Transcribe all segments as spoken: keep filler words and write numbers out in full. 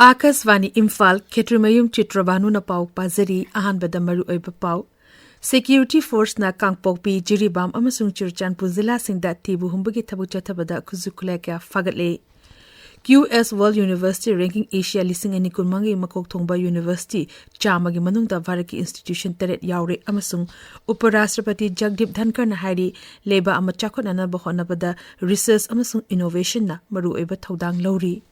ꯑꯥꯀꯥꯁꯕꯥꯅꯤ ꯏꯝꯐꯥꯜ, ꯈꯦꯇ꯭ꯔꯤꯃꯌꯨꯝ ꯆꯤꯇ꯭ꯔꯕꯥꯅꯨꯅ ꯄꯥꯎ ꯄꯥꯖꯔꯤ꯫ ꯑꯍꯥꯟꯕꯗ ꯃꯔꯨꯑꯣꯏꯕ ꯄꯥꯎ꯫ Security Forceꯅ ꯀꯥꯡꯄꯣꯛꯄꯤ, ꯖꯤꯔꯤꯕꯥꯝ ꯑꯃꯁꯨꯡ ꯆꯨꯔꯆꯥꯟꯄꯨꯔ ꯖꯤꯂꯥꯁꯤꯡꯗ ꯊꯤꯕ ꯍꯨꯝꯕꯒꯤ ꯊꯕꯛ ꯆꯠꯊꯕꯗ ꯈꯨꯠꯁꯨ ꯈꯨꯠꯂꯥꯏ ꯀꯌꯥ ꯐꯥꯒꯠꯂꯦ꯫ Q S World University Ranking Asia ꯂꯤꯁꯤꯡ ꯑꯅꯤ ꯀꯨꯟꯃꯉꯥꯒꯤ ꯃꯀꯣꯛ ꯊꯣꯡꯕ university ꯆꯥꯝꯃꯒꯤ ꯃꯅꯨꯡꯗ ꯚꯥꯔꯠꯀꯤ institution ꯇꯔꯦꯠ ꯌꯥꯎꯔꯦ ꯑꯃꯁꯨꯡ ꯎꯄ ꯔꯥꯁꯇ꯭ꯔꯄꯇꯤ ꯖꯒꯗꯤꯞ ꯙꯟꯈꯔꯅ ꯍꯥꯏꯔꯤ, ꯂꯩꯕꯥꯛ ꯑꯃ ꯆꯥꯎꯈꯠꯅꯅꯕ ꯍꯣꯠꯅꯕꯗ research ꯑꯃꯁꯨꯡ innovationꯅ ꯃꯔꯨꯑꯣꯏꯕ ꯊꯧꯗꯥꯡ ꯂꯧꯔꯤ꯫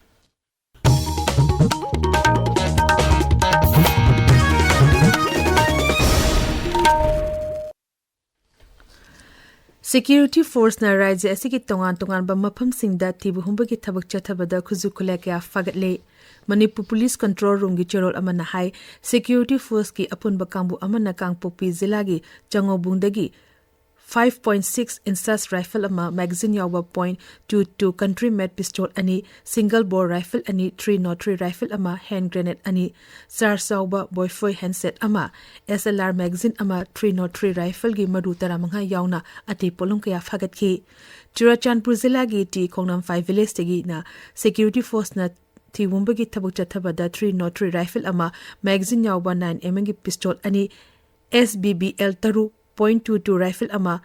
Security Forceꯅ ꯔꯥꯖ꯭ꯌ ꯑꯁꯤꯒꯤ ꯇꯣꯉꯥꯟ ꯇꯣꯉꯥꯟꯕ ꯃꯐꯝꯁꯤꯡꯗ ꯊꯤꯕ ꯍꯨꯝꯕꯒꯤ ꯊꯕꯛ ꯆꯠꯊꯕꯗ ꯈꯨꯠꯁꯨ ꯈꯨꯠꯂꯥꯏ ꯀꯌꯥ ꯐꯥꯒꯠꯂꯦ꯫ ꯃꯅꯤꯄꯨꯔ Police Control Roomꯒꯤ ꯆꯦꯔꯣꯜ ꯑꯃꯅ ꯍꯥꯏ, Security Forceꯀꯤ ꯑꯄꯨꯟꯕ ꯀꯥꯡꯕꯨ ꯑꯃꯅ ꯀꯥꯡꯄꯣꯛꯄꯤ ꯖꯤꯂꯥꯒꯤ ꯆꯉꯧꯕꯨꯡꯗꯒꯤ five point six inches rifle ꯑꯃ, magazine ꯌꯥꯎꯕ point two two country made pistol ꯑꯅꯤ, single bore rifle ꯑꯅꯤ, three nought three rifle ꯑꯃ, hand grenade ꯑꯅꯤ, charge ꯌꯥꯎꯕ ꯕꯣꯏꯐꯣꯏ handset ꯑꯃ, S L R magazine ꯑꯃ, three nought three rifleꯒꯤ ꯃꯔꯨ ꯇꯔꯥꯃꯉꯥ ꯌꯥꯎꯅ ꯑꯇꯩ ꯄꯣꯠꯂꯝ ꯀꯌꯥ ꯐꯥꯒꯠꯈꯤ꯫ ꯆꯨꯔꯆꯥꯟꯄꯨꯔ ꯖꯤꯂꯥꯒꯤ ꯇꯤ ꯈꯣꯡꯅꯥꯝꯐꯥꯏ villageꯇꯒꯤꯅ Security Forceꯅ ꯊꯤꯍꯨꯝꯕꯒꯤ ꯊꯕꯛ ꯆꯠꯊꯕꯗ three nought three rifle ꯑꯃ, magazine ꯌꯥꯎꯕ nine M Mꯒꯤ pistol ꯑꯅꯤ, S B B L ꯇꯔꯨꯛ point two two rifle ꯑꯃ,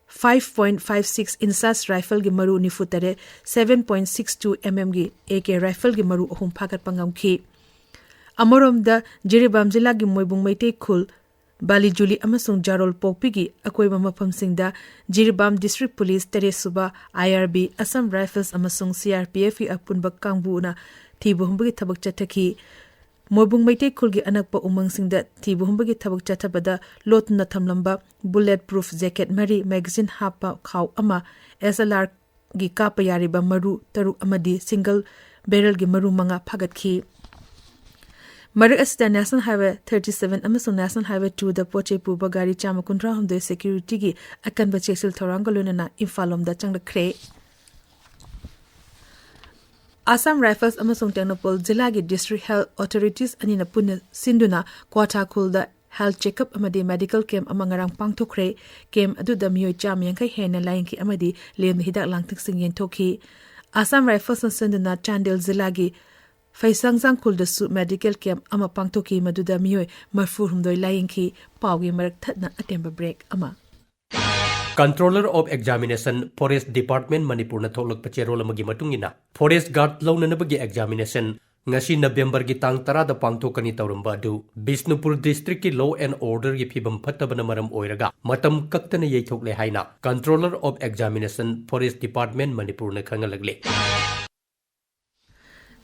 five point five six inches rifleꯒꯤ ꯃꯔꯨ ꯅꯤꯐꯨ ꯇꯔꯦꯠ, seven point six two M Mꯒꯤ A K rifleꯒꯤ ꯃꯔꯨ ꯑꯍꯨꯝ ꯐꯥꯒꯠꯄ ꯉꯝꯈꯤ꯫ ꯑꯃꯔꯣꯝꯗ, ꯖꯤꯔꯤꯕꯥꯝ ꯖꯤꯂꯥꯒꯤ ꯃꯣꯏꯕꯨꯡ ꯃꯩꯇꯩ ꯈꯨꯜ, ꯕꯥꯂꯤꯖꯨꯂꯤ ꯑꯃꯁꯨꯡ ꯖꯥꯔꯣꯜ ꯄꯣꯛꯄꯤꯒꯤ ꯑꯀꯣꯏꯕ ꯃꯐꯝꯁꯤꯡꯗ ꯖꯤꯔꯤꯕꯥꯝ District Police ꯇꯔꯦꯠ ꯁꯨꯕ, I R B, Assam Rifles ꯑꯃꯁꯨꯡ C R P Fꯀꯤ ꯑꯄꯨꯟꯕ ꯀꯥꯡꯕꯨꯅ ꯊꯤꯕ ꯍꯨꯝꯕꯒꯤ ꯊꯕꯛ ꯆꯠꯊꯈꯤ꯫ ꯃꯣꯏꯕꯨꯡ ꯃꯩꯇꯩ ꯈꯨꯜꯒꯤ ꯑꯅꯛꯄ ꯎꯃꯪꯁꯤꯡꯗ ꯊꯤꯕ ꯍꯨꯝꯕꯒꯤ ꯊꯕꯛ ꯆꯠꯊꯕꯗ ꯂꯣꯠꯇꯨꯅ ꯊꯝꯂꯝꯕ bullet proof jacket ꯃꯔꯤ, magazine ꯍꯥꯞꯄ ꯈꯥꯎ ꯑꯃ, S L Rꯒꯤ ꯀꯥꯞꯄ ꯌꯥꯔꯤꯕ ꯃꯔꯨ ꯇꯔꯨꯛ ꯑꯃꯗꯤ single barrelꯒꯤ ꯃꯔꯨ ꯃꯉꯥ ꯐꯥꯒꯠꯈꯤ꯫ ꯃꯔꯛ ꯑꯁꯤꯗ National Highway thirty seven ꯑꯃꯁꯨꯡ National Highway twoꯗ ꯄꯣꯠ ꯆꯩ ꯄꯨꯕ ꯒꯥꯔꯤ ꯆꯥꯝꯃ ꯀꯨꯟꯊ꯭ꯔꯥ ꯍꯨꯝꯗꯣꯏ securityꯒꯤ ꯑꯀꯟꯕ ꯆꯦꯛꯁꯤꯜ ꯊꯧꯔꯥꯡꯒ ꯂꯣꯏꯅꯅ ꯏꯝꯐꯥꯜ ꯂꯣꯝꯗ ꯆꯪꯂꯛꯈ꯭ꯔꯦ꯫ Assam Rifles ꯑꯃꯁꯨꯡ ꯇꯦꯡꯅꯧꯄꯜ ꯖꯤꯂꯥꯒꯤ District Health Authorities ꯑꯅꯤꯅ ꯄꯨꯟꯅ ꯁꯤꯟꯗꯨꯅ ꯀ꯭ꯋꯥꯊꯥ ꯈꯨꯜꯗ health checkup ꯑꯃꯗꯤ medical camp ꯑꯃ ꯉꯔꯥꯡ ꯄꯥꯡꯊꯣꯛꯈ꯭ꯔꯦ꯫ Camp ꯑꯗꯨꯗ ꯃꯤꯑꯣꯏ ꯆꯥꯝꯃ ꯌꯥꯡꯈꯩ ꯍꯦꯟꯅ ꯂꯥꯌꯦꯡꯈꯤ ꯑꯃꯗꯤ ꯂꯦꯝꯅ ꯍꯤꯗꯥꯛ ꯂꯥꯡꯊꯛꯁꯤꯡ ꯌꯦꯟꯊꯣꯛꯈꯤ꯫ Assam Riflesꯅ ꯁꯤꯟꯗꯨꯅ ꯆꯥꯟꯗꯦꯜ ꯖꯤꯂꯥꯒꯤ ꯐꯩꯁꯥꯡ ꯖꯥꯡꯈꯨꯜꯗꯁꯨ medical camp ꯑꯃ ꯄꯥꯡꯊꯣꯛꯈꯤ, ꯃꯗꯨꯗ ꯃꯤꯑꯣꯏ ꯃꯔꯤꯐꯨ ꯍꯨꯝꯗꯣꯏ ꯂꯥꯌꯦꯡꯈꯤ꯫ ꯄꯥꯎꯒꯤ ꯃꯔꯛ ꯊꯠꯅ ꯑꯇꯦꯟꯕ break ꯑꯃ꯫ Controller of Examination, Forest Department, ꯃꯅꯤꯄꯨꯔꯅ ꯊꯣꯛꯂꯛꯄ ꯆꯦꯔꯣꯜ ꯑꯃꯒꯤ ꯃꯇꯨꯡ ꯏꯟꯅ, forest guard ꯂꯧꯅꯅꯕꯒꯤ examination ꯉꯁꯤ ꯅꯕꯦꯝꯕꯔꯒꯤ ꯇꯥꯡ ꯇꯔꯥꯗ ꯄꯥꯡꯊꯣꯛꯀꯅꯤ ꯇꯧꯔꯝꯕ ꯑꯗꯨ ꯕꯤꯁꯅꯨꯄꯨꯔ districtꯀꯤ law and orderꯒꯤ ꯐꯤꯕꯝ ꯐꯠꯇꯕꯅ ꯃꯔꯝ ꯑꯣꯏꯔꯒ ꯃꯇꯝ ꯀꯛꯇꯅ ꯌꯩꯊꯣꯛꯂꯦ ꯍꯥꯏꯅ Controller of Examination, Forest Department, ꯃꯅꯤꯄꯨꯔꯅ ꯈꯪꯍꯜꯂꯛꯂꯦ꯫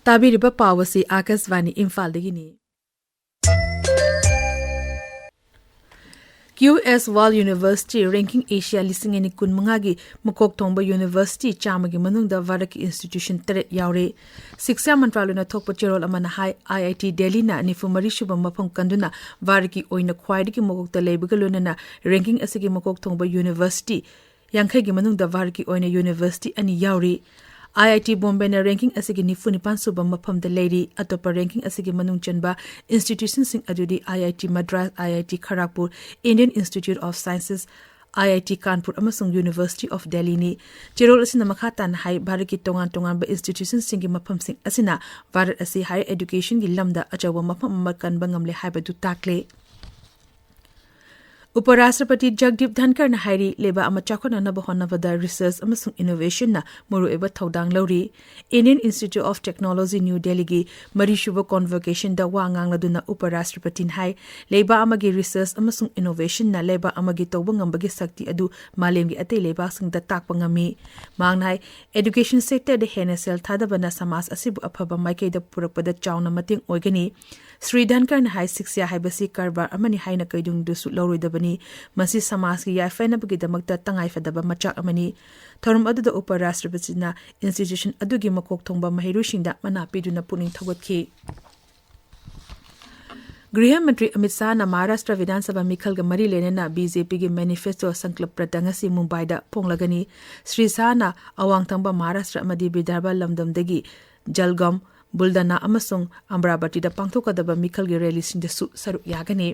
ꯇꯥꯕꯤꯔꯤꯕ ꯄꯥꯎ ꯑꯁꯤ ꯑꯥꯀꯥꯁꯕꯥꯅꯤ ꯏꯝꯐꯥꯜꯗꯒꯤꯅꯤ꯫ Q S World University Ranking Asia ꯂꯤꯁꯤꯡ ꯑꯅꯤ ꯀꯨꯟꯃꯉꯥꯒꯤ ꯃꯀꯣꯛ ꯊꯣꯡꯕ university ꯆꯥꯝꯃꯒꯤ ꯃꯅꯨꯡꯗ ꯚꯥꯔꯠꯀꯤ institution ꯇꯔꯦꯠ ꯌꯥꯎꯔꯤ꯫ ꯁꯤꯛꯁꯥ ꯃꯟꯇ꯭ꯔꯥꯂꯌꯅ ꯊꯣꯛꯄ ꯆꯦꯔꯣꯜ ꯑꯃꯅ ꯍꯥꯏ, I I T ꯗꯦꯜꯂꯤꯅ ꯅꯤꯐꯨ ꯃꯔꯤ ꯁꯨꯕ ꯃꯐꯝ ꯀꯟꯗꯨꯅ ꯚꯥꯔꯠꯀꯤ ꯑꯣꯏꯅ ꯈ꯭ꯋꯥꯏꯗꯒꯤ ꯃꯀꯣꯛꯇ ꯂꯩꯕꯒ ꯂꯣꯏꯅꯅ ranking ꯑꯁꯤꯒꯤ ꯃꯀꯣꯛ ꯊꯣꯡꯕ university ꯌꯥꯡꯈꯩꯒꯤ ꯃꯅꯨꯡꯗ ꯚꯥꯔꯠꯀꯤ ꯑꯣꯏꯅ university ꯑꯅꯤ ꯌꯥꯎꯔꯤ꯫ I I T ꯕꯣꯝꯕꯦꯅ ranking ꯑꯁꯤꯒꯤ ꯅꯤꯐꯨ ꯅꯤꯄꯥꯟ ꯁꯨꯕ ꯃꯐꯝꯗ ꯂꯩꯔꯤ꯫ ꯑꯇꯣꯞꯄ ranking ꯑꯁꯤꯒꯤ ꯃꯅꯨꯡ ꯆꯟꯕ institutionꯁꯤꯡ ꯑꯗꯨꯗꯤ I I T Madras, I I T Kharagpur, Indian Institute of Sciences, I I T Kanpur ꯑꯃꯁꯨꯡ University of Delhiꯅꯤ꯫ ꯆꯦꯔꯣꯜ ꯑꯁꯤꯅ ꯃꯈꯥ ꯇꯥꯅ ꯍꯥꯏ, ꯚꯥꯔꯠꯀꯤ ꯇꯣꯉꯥꯟ ꯇꯣꯉꯥꯟꯕ institutionꯁꯤꯡꯒꯤ ꯃꯐꯝꯁꯤꯡ ꯑꯁꯤꯅ ꯚꯥꯔꯠ ꯑꯁꯤ higher educationꯒꯤ ꯂꯝꯗ ꯑꯆꯧꯕ ꯃꯐꯝ ꯑꯃ ꯀꯟꯕ ꯉꯝꯂꯦ ꯍꯥꯏꯕꯗꯨ ꯇꯥꯛꯂꯦ꯫ ꯎꯄꯔꯥꯁꯇ꯭ꯔꯄꯇꯤ ꯖꯒꯗꯤꯞ ꯙꯟꯀꯔꯅ ꯍꯥꯏꯔꯤ, ꯂꯩꯕꯥꯛ ꯑꯃ ꯆꯥꯎꯈꯠꯅꯅꯕ ꯍꯣꯠꯅꯕꯗ research ꯑꯃꯁꯨꯡ innovationꯅ ꯃꯔꯨꯑꯣꯏꯕ ꯊꯧꯗꯥꯡ ꯂꯧꯔꯤ꯫ Indian Institute of Technology New Delhiꯒꯤ ꯃꯔꯤꯁꯨꯕ convocationꯗ ꯋꯥ ꯉꯥꯡꯂꯗꯨꯅ ꯎꯄꯔꯥꯁꯇ꯭ꯔꯄꯇꯤꯅ ꯍꯥꯏ, ꯂꯩꯕꯥꯛ ꯑꯃꯒꯤ research ꯑꯃꯁꯨꯡ innovationꯅ ꯂꯩꯕꯥꯛ ꯑꯃꯒꯤ ꯇꯧꯕ ꯉꯝꯕꯒꯤ ꯁꯛꯇꯤ ꯑꯗꯨ ꯃꯥꯂꯦꯝꯒꯤ ꯑꯇꯩ ꯂꯩꯕꯥꯛꯁꯤꯡꯗ ꯇꯥꯛꯄ ꯉꯝꯃꯤ꯫ ꯃꯍꯥꯛꯅ ꯍꯥꯏ, education sectorꯗ ꯍꯦꯟꯅ ꯁꯦꯜ ꯊꯥꯗꯕꯅ ꯁꯃꯥꯖ ꯑꯁꯤꯕꯨ ꯑꯐꯕ ꯃꯥꯏꯀꯩꯗ ꯄꯨꯔꯛꯄꯗ ꯆꯥꯎꯅ ꯃꯇꯦꯡ ꯑꯣꯏꯒꯅꯤ꯫ ꯁ꯭ꯔꯤ ꯙꯟꯀꯔꯅ ꯍꯥꯏ, ꯁꯤꯛꯁꯥ ꯍꯥꯏꯕꯁꯤ ꯀꯔꯕꯥꯔ ꯑꯃꯅꯤ ꯍꯥꯏꯅ ꯀꯩꯗꯧꯅꯨꯡꯗꯁꯨ ꯂꯧꯔꯣꯏꯗꯕꯅꯤ꯫ ꯃꯁꯤ ꯁꯃꯥꯖꯀꯤ ꯌꯥꯏꯐꯅꯕꯒꯤꯗꯃꯛꯇ ꯇꯉꯥꯏꯐꯗꯕ ꯃꯆꯥꯛ ꯑꯃꯅꯤ꯫ ꯊꯧꯔꯝ ꯑꯗꯨꯗ ꯎꯄ ꯔꯥꯁꯇ꯭ꯔꯄꯇꯤꯅ institution ꯑꯗꯨꯒꯤ ꯃꯀꯣꯛ ꯊꯣꯡꯕ ꯃꯍꯩꯔꯣꯏꯁꯤꯡꯗ ꯃꯅꯥ ꯄꯤꯗꯨꯅ ꯄꯨꯛꯅꯤꯡ ꯊꯧꯒꯠꯈꯤ꯫ ꯒ꯭ꯔꯤꯍ ꯃꯟꯇ꯭ꯔꯤ ꯑꯃꯤꯠ ꯁꯥꯍꯅ ꯃꯍꯥꯔꯥꯁꯇ꯭ꯔ ꯕꯤꯙꯥꯟ ꯁꯚꯥ ꯃꯤꯈꯜꯒ ꯃꯔꯤ ꯂꯩꯅꯅ BJPꯒꯤ manifesto ꯁꯪꯀꯜꯞ ꯄꯇ꯭ꯔ ꯉꯁꯤ ꯃꯨꯝꯕꯥꯏꯗ ꯐꯣꯡꯂꯒꯅꯤ꯫ ꯁ꯭ꯔꯤ ꯁꯥꯍꯅ ꯑꯋꯥꯡ ꯊꯪꯕ ꯃꯍꯥꯔꯥꯁꯇ꯭ꯔ ꯑꯃꯗꯤ ꯕꯤꯗꯔꯚ ꯂꯝꯗꯝꯗꯒꯤ ꯖꯜꯒꯥꯝ, ꯕꯨꯜꯙꯥꯅꯥ ꯑꯃꯁꯨꯡ ꯑꯝꯕ꯭ꯔꯥꯕꯇꯤꯗ ꯄꯥꯡꯊꯣꯛꯀꯗꯕ ꯃꯤꯈꯜꯒꯤ rallyꯁꯤꯡꯗꯁꯨ ꯁꯔꯨꯛ ꯌꯥꯒꯅꯤ꯫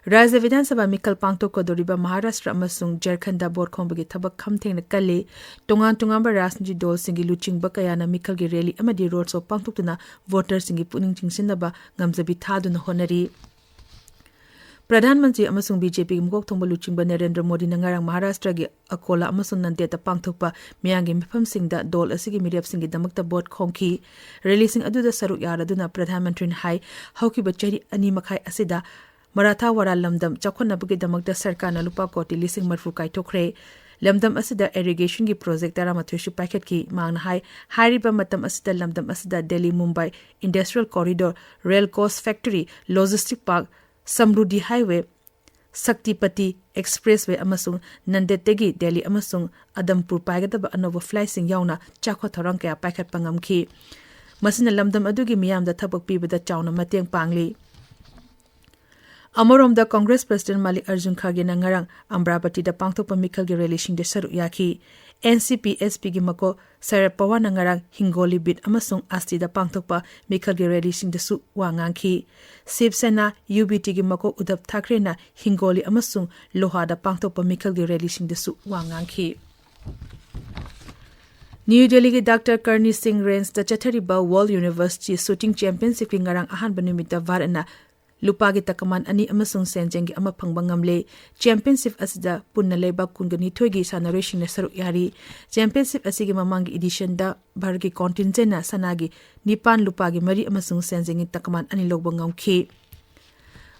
ꯔꯥꯖ꯭ꯌ ꯕꯤꯙꯥꯟ ꯁꯚꯥ ꯃꯤꯈꯜ ꯄꯥꯡꯊꯣꯛꯀꯗꯧꯔꯤꯕ ꯃꯍꯥꯔꯥꯁꯇ꯭ꯔ ꯑꯃꯁꯨꯡ ꯖꯔꯈꯟꯗ ꯚꯣꯠ ꯈꯣꯝꯕꯒꯤ ꯊꯕꯛ ꯈꯝ ꯊꯦꯡꯅ ꯀꯜꯂꯤ꯫ ꯇꯣꯉꯥꯟ ꯇꯣꯉꯥꯟꯕ ꯔꯥꯖꯅꯤꯇꯤ ꯗꯜꯁꯤꯡꯒꯤ ꯂꯨꯆꯤꯡꯕ ꯀꯌꯥꯅ ꯃꯤꯈꯜꯒꯤ ꯔꯦꯂꯤ ꯑꯃꯗꯤ ꯔꯣꯗ ꯁꯣ ꯄꯥꯡꯊꯣꯛꯇꯨꯅ ꯚꯣꯇꯔꯁꯤꯡꯒꯤ ꯄꯨꯛꯅꯤꯡ ꯆꯤꯡꯁꯤꯟꯅꯕ ꯉꯝꯖꯕꯤ ꯊꯥꯗꯨꯅ ꯍꯣꯠꯅꯔꯤ꯫ ꯄ꯭ꯔꯙꯥꯟ ꯃꯟꯇ꯭ꯔꯤ ꯑꯃꯁꯨꯡ ꯕꯤ ꯖꯦ ꯄꯤꯒꯤ ꯃꯀꯣꯛ ꯊꯣꯡꯕ ꯂꯨꯆꯤꯡꯕ ꯅꯔꯦꯟꯗ꯭ꯔ ꯃꯣꯗꯤꯅ ꯉꯔꯥꯡ ꯃꯍꯥꯔꯥꯁꯇ꯭ꯔꯒꯤ ꯑꯀꯣꯂꯥ ꯑꯃꯁꯨꯡ ꯅꯟꯗꯦꯠꯇ ꯄꯥꯡꯊꯣꯛꯄ ꯃꯤꯌꯥꯝꯒꯤ ꯃꯤꯐꯝꯁꯤꯡꯗ ꯗꯜ ꯑꯁꯤꯒꯤ ꯃꯤꯔꯦꯞꯁꯤꯡꯒꯤꯗꯃꯛꯇ ꯚꯣꯠ ꯈꯣꯝꯈꯤ꯫ ꯔꯦꯂꯤꯁꯤꯡ ꯑꯗꯨꯗ ꯁꯔꯨꯛ ꯌꯥꯔꯗꯨꯅ ꯄ꯭ꯔꯙꯥꯟ ꯃꯟꯇ꯭ꯔꯤꯅ ꯍꯥꯏ, ꯍꯧꯈꯤꯕ ꯆꯍꯤ ꯑꯅꯤ ꯃꯈꯥꯏ ꯑꯁꯤꯗ ꯃꯔꯥꯊꯥꯋꯥꯔꯥ ꯂꯝꯗꯝ ꯆꯥꯎꯈꯠꯅꯕꯒꯤꯗꯃꯛꯇ ꯁꯔꯀꯥꯔꯅ ꯂꯨꯄꯥ ꯀꯣꯇꯤ ꯂꯤꯁꯤꯡ ꯃꯔꯤꯐꯨ ꯀꯥꯏꯊꯣꯛꯈ꯭ꯔꯦ꯫ ꯂꯝꯗꯝ ꯑꯁꯤꯗ ꯏꯔꯤꯒꯦꯁꯟꯒꯤ ꯄ꯭ꯔꯣꯖꯦꯛ ꯇꯔꯥꯃꯥꯊꯣꯏꯁꯨ ꯄꯥꯏꯈꯠꯈꯤ꯫ ꯃꯍꯥꯛꯅ ꯍꯥꯏ, ꯍꯥꯏꯔꯤꯕ ꯃꯇꯝ ꯑꯁꯤꯗ ꯂꯝꯗꯝ ꯑꯁꯤꯗ Delhi Mumbai industrial corridor, rail coach factory, logistic park, Samruddhi highway, Shaktipeeth expressway ꯑꯃꯁꯨꯡ ꯅꯟꯗꯦꯠꯇꯒꯤ ꯗꯦꯜꯂꯤ ꯑꯃꯁꯨꯡ ꯑꯗꯝꯄꯨꯔ ꯄꯥꯏꯒꯗꯕ ꯑꯅꯧꯕ ꯐ꯭ꯂꯥꯏꯠꯁꯤꯡ ꯌꯥꯎꯅ ꯆꯥꯎꯈꯠ ꯊꯧꯔꯥꯡ ꯀꯌꯥ ꯄꯥꯏꯈꯠꯄ ꯉꯝꯈꯤ꯫ ꯃꯁꯤꯅ ꯂꯝꯗꯝ ꯑꯗꯨꯒꯤ ꯃꯤꯌꯥꯝꯗ ꯊꯕꯛ ꯄꯤꯕꯗ ꯆꯥꯎꯅ ꯃꯇꯦꯡ ꯄꯥꯡꯂꯤ꯫ ꯑꯃꯔꯣꯝꯗ, ꯀꯣꯡꯒ꯭ꯔꯦꯁ ꯄ꯭ꯔꯁꯤꯗꯦꯟ ꯃꯥꯂꯤꯛ ꯑꯔꯖꯨꯟ ꯈꯥꯔꯒꯦꯅ ꯉꯔꯥꯡ ꯑꯝꯕ꯭ꯔꯥꯕꯇꯤꯗ ꯄꯥꯡꯊꯣꯛꯄ ꯃꯤꯈꯜꯒꯤ ꯔꯦꯂꯤꯁꯤꯡꯗ ꯁꯔꯨꯛ ꯌꯥꯈꯤ꯫ ꯑꯦꯟ ꯁꯤ ꯄꯤ ꯑꯦꯁ ꯄꯤꯒꯤ ꯃꯀꯣꯛ ꯁꯔꯗ ꯄꯋꯥꯔꯅ ꯉꯔꯥꯡ ꯍꯤꯡꯒꯣꯂꯤ ꯕꯤꯠ ꯑꯃꯁꯨꯡ ꯑꯁꯇꯤꯗ ꯄꯥꯡꯊꯣꯛꯄ ꯃꯤꯈꯜꯒꯤ ꯔꯦꯂꯤꯁꯤꯡꯗꯁꯨ ꯋꯥ ꯉꯥꯡꯈꯤ꯫ ꯁꯤꯕ ꯁꯦꯅꯥ, ꯌꯨ ꯕꯤ ꯇꯤꯒꯤ ꯃꯀꯣꯛ ꯎꯗꯕ ꯊꯥꯀ꯭ꯔꯦꯅ ꯍꯤꯡꯒꯣꯂꯤ ꯑꯃꯁꯨꯡ ꯂꯣꯍꯥꯗ ꯄꯥꯡꯊꯣꯛꯄ ꯃꯤꯈꯜꯒꯤ ꯔꯦꯂꯤꯁꯤꯡꯗꯁꯨ ꯋꯥ ꯉꯥꯡꯈꯤ꯫ ꯅ꯭ꯌꯨ ꯗꯦꯜꯂꯤꯒꯤ ꯗꯥꯛꯇꯔ ꯀꯔꯅꯤ ꯁꯤꯡ ꯔꯦꯟꯖꯇ ꯆꯠꯊꯔꯤꯕ ꯋꯥꯔꯜꯗ ꯌꯨꯅꯤꯚꯔꯁꯤꯇꯤ ꯁꯨꯇꯤꯡ ꯆꯦꯝꯄꯤꯌꯟꯁꯤꯞꯀꯤ ꯉꯔꯥꯡ ꯑꯍꯥꯟꯕ ꯅꯨꯃꯤꯠꯇ ꯚꯥꯔꯠꯅ ꯂꯨꯄꯥꯒꯤ ꯇꯀꯃꯥꯟ ꯑꯅꯤ ꯑꯃꯁꯨꯡ ꯁꯦꯟꯖꯦꯡꯒꯤ ꯑꯃ ꯐꯪꯕ ꯉꯝꯂꯦ꯫ ꯆꯦꯝꯄꯤꯌꯟꯁꯤꯞ ꯑꯁꯤꯗ ꯄꯨꯟꯅ ꯂꯩꯕꯥꯛ ꯀꯨꯟꯒ ꯅꯤꯊꯣꯏꯒꯤ ꯁꯥꯟꯅꯔꯣꯏꯁꯤꯡꯅ ꯁꯔꯨꯛ ꯌꯥꯔꯤ꯫ ꯆꯦꯝꯄꯤꯌꯟꯁꯤꯞ ꯑꯁꯤꯒꯤ ꯃꯃꯥꯡꯒꯤ ꯏꯗꯤꯁꯟꯗ ꯚꯥꯔꯠꯀꯤ ꯀꯣꯟꯇꯤꯟꯖꯦꯟꯅ ꯁꯅꯥꯒꯤ ꯅꯤꯄꯥꯟ, ꯂꯨꯄꯥꯒꯤ ꯃꯔꯤ ꯑꯃꯁꯨꯡ ꯁꯦꯟꯖꯦꯡꯒꯤ ꯇꯀꯃꯥꯟ ꯑꯅꯤ ꯂꯧꯕ ꯉꯝꯈꯤ꯫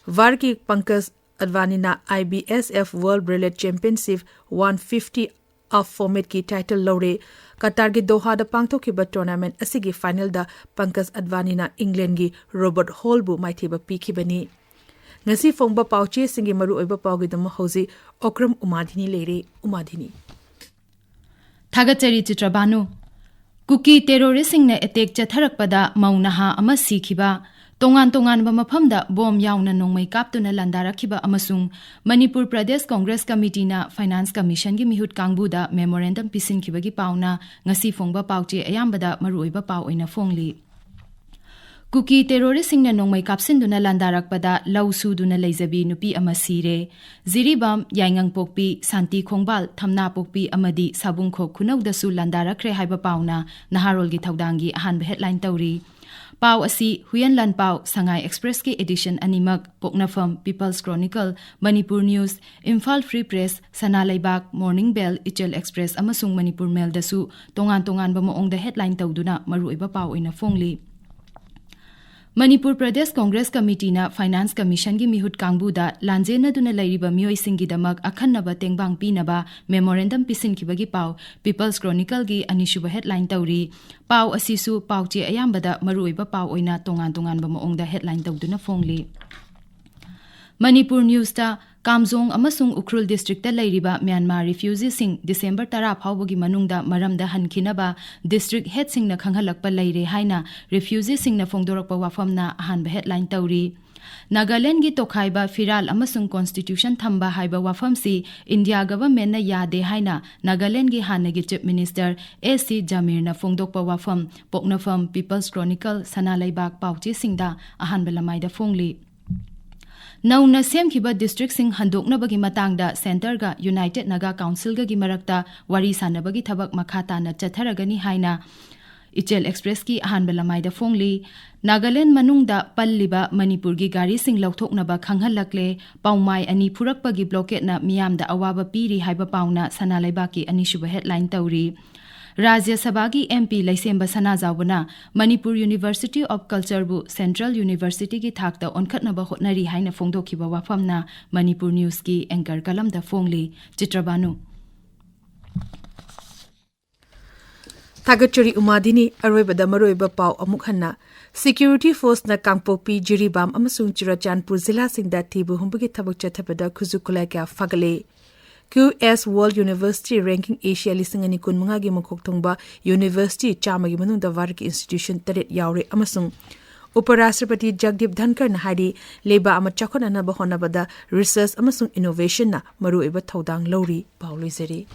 ꯚꯥꯔꯠꯀꯤ ꯄꯪꯀꯖ ꯑꯗꯚꯥꯅꯤꯅ I B S F world billiards championship one fifty up ꯐꯣꯔꯃꯦꯠꯀꯤ ꯇꯥꯏꯇꯜ ꯂꯧꯔꯦ꯫ ꯀꯇꯥꯔꯒꯤ ꯗꯣꯍꯥꯗ ꯄꯥꯡꯊꯣꯛꯈꯤꯕ ꯇꯣꯔꯅꯥꯃꯦꯟꯠ ꯑꯁꯤꯒꯤ ꯐꯥꯏꯅꯦꯜꯗ ꯄꯪꯀꯖ ꯑꯗꯚꯥꯅꯤꯅ ꯏꯪꯂꯦꯟꯗꯒꯤ ꯔꯣꯕꯔꯠ ꯍꯣꯜꯕꯨ ꯃꯥꯏꯊꯤꯕ ꯄꯤꯈꯤꯕꯅꯤ꯫ ꯉꯁꯤ ꯐꯣꯡꯕ ꯄꯥꯎꯆꯦꯁꯤꯡꯒꯤ ꯃꯔꯨꯑꯣꯏꯕ ꯄꯥꯎꯒꯤꯗꯃꯛ ꯍꯧꯖꯤꯛ ꯑꯣꯀ꯭ꯔꯝ ꯎꯃꯥꯙꯤꯅꯤ ꯂꯩꯔꯦ꯫ ꯎꯃꯥꯙꯤꯅꯤ꯫ ꯊꯥꯒꯠꯆꯔꯤ ꯆꯤꯇ꯭ꯔꯕꯥꯅꯨ꯫ ꯀꯨꯀꯤ ꯇꯦꯔꯣꯔꯤꯁꯁꯤꯡꯅ ꯑꯦꯇꯦꯛ ꯆꯠꯊꯔꯛꯄꯗ ꯃꯧ ꯅꯍꯥ ꯑꯃ ꯁꯤꯈꯤꯕ, ꯇꯣꯉꯥꯟ ꯇꯣꯉꯥꯟꯕ ꯃꯐꯝꯗ ꯕꯣꯝ ꯌꯥꯎꯅ ꯅꯣꯡꯃꯩ ꯀꯥꯞꯇꯨꯅ ꯂꯥꯟꯗꯥꯔꯛꯈꯤꯕ ꯑꯃꯁꯨꯡ ꯃꯅꯤꯄꯨꯔ ꯄ꯭ꯔꯗꯦꯁ ꯀꯣꯡꯒ꯭ꯔꯦꯁ ꯀꯃꯤꯇꯤꯅ ꯐꯥꯏꯅꯥꯟꯁ ꯀꯃꯤꯁꯟꯒꯤ ꯃꯤꯍꯨꯠ ꯀꯥꯡꯕꯨꯗ ꯃꯦꯃꯣꯔꯦꯟꯗꯝ ꯄꯤꯁꯤꯟꯈꯤꯕꯒꯤ ꯄꯥꯎꯅ ꯉꯁꯤ ꯐꯣꯡꯕ ꯄꯥꯎꯆꯦ ꯑꯌꯥꯝꯕꯗ ꯃꯔꯨꯑꯣꯏꯕ ꯄꯥꯎ ꯑꯣꯏꯅ ꯐꯣꯡꯂꯤ꯫ ꯀꯨꯀꯤ ꯇꯦꯔꯣꯔꯤꯁꯁꯤꯡꯅ ꯅꯣꯡꯃꯩ ꯀꯥꯞꯁꯤꯟꯗꯨꯅ ꯂꯥꯟꯗꯥꯔꯛꯄꯗ ꯂꯧ ꯁꯨꯗꯨꯅ ꯂꯩꯖꯕꯤ ꯅꯨꯄꯤ ꯑꯃ ꯁꯤꯔꯦ꯫ ꯖꯤꯔꯤꯕꯥꯝ, ꯌꯥꯏꯉꯪꯄꯣꯛꯄꯤ, ꯁꯥꯟꯇꯤ ꯈꯣꯡꯕꯥꯜ, ꯊꯝꯅꯥꯄꯣꯛꯄꯤ ꯑꯃꯗꯤ ꯁꯥꯕꯨꯡꯈꯣꯛ ꯈꯨꯅꯧꯗꯁꯨ ꯂꯥꯟꯗꯥꯔꯛꯈ꯭ꯔꯦ ꯍꯥꯏꯕ ꯄꯥꯎꯅ ꯅꯍꯥꯔꯣꯜꯒꯤ ꯊꯧꯗꯥꯡꯒꯤ ꯑꯍꯥꯟꯕ headline ꯇꯧꯔꯤ꯫ ꯄꯥꯎ ꯑꯁꯤ ꯍꯨꯌꯦꯟ ꯂꯥꯟꯄꯥꯎ, ꯁꯉꯥꯏ Expressꯀꯤ edition ꯑꯅꯤꯃꯛ, ꯄꯣꯛꯅꯐꯝ, People's Chronicle, Manipur News, Imphal Free Press, ꯁꯅꯥ ꯂꯩꯕꯥꯛ, Morning Bell, ꯏꯆꯦꯜ Express ꯑꯃꯁꯨꯡ ꯃꯅꯤꯄꯨꯔ Mailꯗꯁꯨ ꯇꯣꯉꯥꯟ ꯇꯣꯉꯥꯟꯕ ꯃꯑꯣꯡꯗ headline ꯇꯧꯗꯨꯅ ꯃꯔꯨꯑꯣꯏꯕ ꯄꯥꯎ ꯑꯣꯏꯅ ꯐꯣꯡꯂꯤ꯫ ꯃꯅꯤꯄꯨꯔ ꯄ꯭ꯔꯗꯦꯁ ꯀꯣꯡꯒ꯭ꯔꯦꯁ ꯀꯃꯤꯇꯤꯅ Finance Commissionꯒꯤ ꯃꯤꯍꯨꯠ ꯀꯥꯡꯕꯨꯗ ꯂꯥꯟꯖꯦꯟꯅꯗꯨꯅ ꯂꯩꯔꯤꯕ ꯃꯤꯑꯣꯏꯁꯤꯡꯒꯤꯗꯃꯛ ꯑꯈꯟꯅꯕ ꯇꯦꯡꯕꯥꯡ ꯄꯤꯅꯕ memorandum ꯄꯤꯁꯤꯟꯈꯤꯕꯒꯤ ꯄꯥꯎ People's Chronicleꯒꯤ ꯑꯅꯤꯁꯨꯕ headline ꯇꯧꯔꯤ꯫ ꯄꯥꯎ ꯑꯁꯤꯁꯨ ꯄꯥꯎꯆꯦ ꯑꯌꯥꯝꯕꯗ ꯃꯔꯨꯑꯣꯏꯕ ꯄꯥꯎ ꯑꯣꯏꯅ ꯇꯣꯉꯥꯟ ꯇꯣꯉꯥꯟꯕ ꯃꯑꯣꯡꯗ headline ꯇꯧꯗꯨꯅ ꯐꯣꯡꯂꯤ꯫ ꯃꯅꯤꯄꯨꯔ Newsꯇ ꯀꯥꯝꯖꯣꯡ ꯑꯃꯁꯨꯡ ꯎꯈ꯭ꯔꯨꯜ districtꯇ ꯂꯩꯔꯤꯕ ꯃ꯭ꯌꯥꯟꯃꯥꯔ refugeeꯁꯤꯡ December ꯇꯔꯥ ꯐꯥꯎꯕꯒꯤ ꯃꯅꯨꯡꯗ ꯃꯔꯝꯗ ꯍꯟꯈꯤꯅꯕ district headꯁꯤꯡꯅ ꯈꯪꯍꯜꯂꯛꯄ ꯂꯩꯔꯦ ꯍꯥꯏꯅ refugeeꯁꯤꯡꯅ ꯐꯣꯡꯗꯣꯔꯛꯄ ꯋꯥꯐꯝꯅ ꯑꯍꯥꯟꯕ headline ꯇꯧꯔꯤ꯫ ꯅꯥꯒꯥꯂꯦꯟꯗꯒꯤ ꯇꯣꯈꯥꯏꯕ ꯐꯤꯔꯥꯜ ꯑꯃꯁꯨꯡ constitution ꯊꯝꯕ ꯍꯥꯏꯕ ꯋꯥꯐꯝꯁꯤ India governmentꯅ ꯌꯥꯗꯦ ꯍꯥꯏꯅ ꯅꯥꯒꯥꯂꯦꯟꯗꯒꯤ ꯍꯥꯟꯅꯒꯤ Chief Minister ꯑꯦꯁ ꯁꯤ ꯖꯃꯤꯔꯅ ꯐꯣꯡꯗꯣꯛꯄ ꯋꯥꯐꯝ ꯄꯣꯛꯅꯐꯝ, People's Chronicle, ꯁꯅꯥ ꯂꯩꯕꯥꯛ ꯄꯥꯎꯆꯦꯁꯤꯡꯗ ꯑꯍꯥꯟꯕ ꯂꯃꯥꯏꯗ ꯐꯣꯡꯂꯤ꯫ ꯅꯧꯅ ꯁꯦꯝꯈꯤꯕ districtꯁꯤꯡ ꯍꯟꯗꯣꯛꯅꯕꯒꯤ ꯃꯇꯥꯡꯗ centreꯒ United Naga Councilꯒꯒꯤ ꯃꯔꯛꯇ ꯋꯥꯔꯤ ꯁꯥꯟꯅꯕꯒꯤ ꯊꯕꯛ ꯃꯈꯥ ꯇꯥꯅ ꯆꯠꯊꯔꯒꯅꯤ ꯍꯥꯏꯅ ꯏꯆꯦꯜ Expressꯀꯤ ꯑꯍꯥꯟꯕ ꯂꯃꯥꯏꯗ ꯐꯣꯡꯂꯤ꯫ ꯅꯥꯒꯥꯂꯦꯟ ꯃꯅꯨꯡꯗ ꯄꯜꯂꯤꯕ ꯃꯅꯤꯄꯨꯔꯒꯤ ꯒꯥꯔꯤꯁꯤꯡ ꯂꯧꯊꯣꯛꯅꯕ ꯈꯪꯍꯜꯂꯛꯂꯦ꯫ ꯄꯥꯎꯃꯥꯏ ꯑꯅꯤ ꯐꯨꯔꯛꯄꯒꯤ blockadena ꯃꯤꯌꯥꯝꯗ ꯑꯋꯥꯕ ꯄꯤꯔꯤ ꯍꯥꯏꯕ ꯄꯥꯎꯅ ꯁꯅꯥ ꯂꯩꯕꯥꯛꯀꯤ ꯑꯅꯤꯁꯨꯕ headline ꯇꯧꯔꯤ꯫ ꯔꯥꯖ꯭ꯌ ꯁꯚꯥꯒꯤ MP ꯂꯩꯁꯦꯝꯕ ꯁꯅꯥꯖꯥꯎꯕꯅ Manipur University of Cultureꯕꯨ Central Universityꯒꯤ ꯊꯥꯛꯇ ꯑꯣꯟꯈꯠꯅꯕ ꯍꯣꯠꯅꯔꯤ ꯍꯥꯏꯅ ꯐꯣꯡꯗꯣꯛꯈꯤꯕ ꯋꯥꯐꯝꯅ ꯃꯅꯤꯄꯨꯔ Newsꯀꯤ anchor ꯀꯂꯝꯗ ꯐꯣꯡꯂꯤ꯫ ꯆꯤꯇ꯭ꯔꯕꯥꯅꯨ꯫ ꯊꯥꯒꯠꯆꯔꯤ ꯎꯃꯥꯗꯤꯅꯤ꯫ ꯑꯔꯣꯏꯕꯗ ꯃꯔꯨꯑꯣꯏꯕ ꯄꯥꯎ ꯑꯃꯨꯛ ꯍꯟꯅ꯫ Security forceꯅ ꯀꯥꯡꯄꯣꯛꯄꯤ, ꯖꯤꯔꯤꯕꯥꯝ ꯑꯃꯁꯨꯡ ꯆꯨꯔꯆꯥꯟꯄꯨꯔ ꯖꯤꯂꯥꯁꯤꯡꯗ ꯊꯤꯕ ꯍꯨꯝꯕꯒꯤ ꯊꯕꯛ ꯆꯠꯊꯕꯗ ꯈꯨꯠꯁꯨ ꯈꯨꯠꯂꯥꯏ ꯀꯌꯥ ꯐꯥꯒꯠꯂꯦ꯫ Q S World University Ranking Asia ꯂꯤꯁꯤꯡ ꯑꯅꯤ ꯀꯨꯟꯃꯉꯥꯒꯤ ꯃꯀꯣꯛ ꯊꯣꯡꯕ university ꯆꯥꯝꯃꯒꯤ ꯃꯅꯨꯡꯗ ꯚꯥꯔꯠꯀꯤ institution ꯇꯔꯦꯠ ꯌꯥꯎꯔꯦ ꯑꯃꯁꯨꯡ ꯎꯄ ꯔꯥꯁꯇ꯭ꯔꯄꯇꯤ ꯖꯒꯗꯤꯞ ꯙꯟꯈꯔꯅ ꯍꯥꯏꯔꯤ, ꯂꯩꯕꯥꯛ ꯑꯃ ꯆꯥꯎꯈꯠꯅꯅꯕ ꯍꯣꯠꯅꯕꯗ research ꯑꯃꯁꯨꯡ innovationꯅ ꯃꯔꯨꯑꯣꯏꯕ ꯊꯧꯗꯥꯡ ꯂꯧꯔꯤ꯫ ꯄꯥꯎ ꯂꯣꯏꯖꯔꯦ꯫